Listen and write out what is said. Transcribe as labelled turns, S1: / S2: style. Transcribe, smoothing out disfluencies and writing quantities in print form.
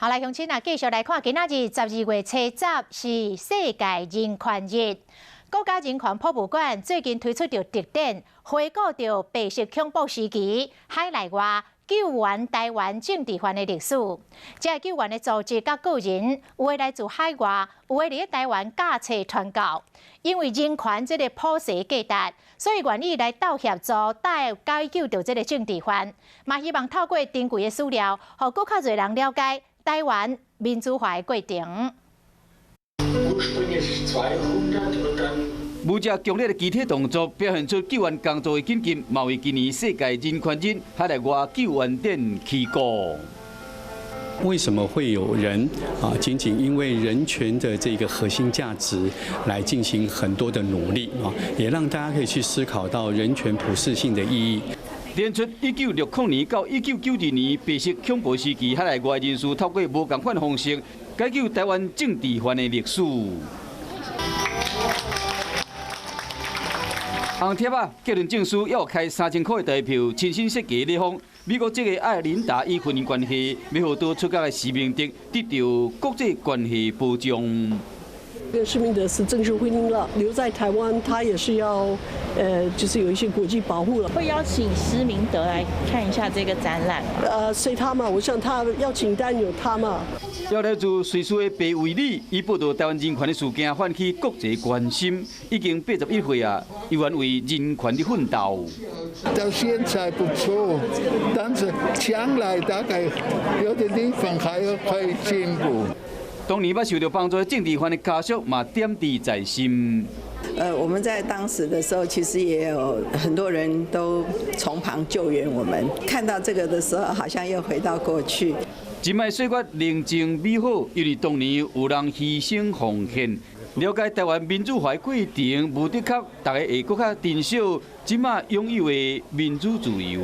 S1: 好來，鄉親啊，繼續來看，今仔日12月初十是世界人權日。國家人權博物館最近推出著特展，回顧著白色恐怖時期海內外救援台灣政治犯的歷史。這个救援的組織佮個人，有的來自海外，有的佇咧台灣教冊傳教。因為人權這个普世價值，所以願意來鬥協助帶解救著這个政治犯，嘛希望透過珍貴的史料，予閣較濟人了解台灣民主化的過程。
S2: 舞者強烈的肢體動作，表現出救援工作的緊急，嘛為今年世界人權日，海內外救援展起鼓。
S3: 為什麼會有人啊？僅僅因為人權的這個核心價值來進行很多的努力啊，也讓大家可以去思考到人權普世性的意義。
S2: 展出1960年到1992年白色恐怖時期，海內外人士透過無仝款方式解救台灣政治犯的歷史。紅帖仔，結論證書要開3000塊的台票，親身設計禮封。美國籍的艾琳達以婚姻關係，欲予拄出獄的施明德得著國際關係保障。
S4: 跟施明德是正式婚姻了，留在台灣，他也是要，就是有一些國際保護了。
S5: 會邀請施明德來看一下這個展覽。
S4: 隨他嘛，我想他邀請單有他嘛。
S2: 要來自瑞士的白維里，伊報導台灣人權的事件，喚起國際關心。已經81歲啊，依然為人權的奮鬥。
S6: 到現在不錯，但是將來大概有的地方還要可以進步。
S2: 當年捌受著幫助的政治犯的家屬嘛點滴在心。
S7: 我們在當時的時候，其實也有很多人都從旁救援我們。看到這個的時候，好像又回到過去。
S2: 這擺歲月寧靜美好，因為當年有人犧牲奉獻，了解台灣民主化過程，無的確，大家會閣較珍惜這擺擁有的民主自由。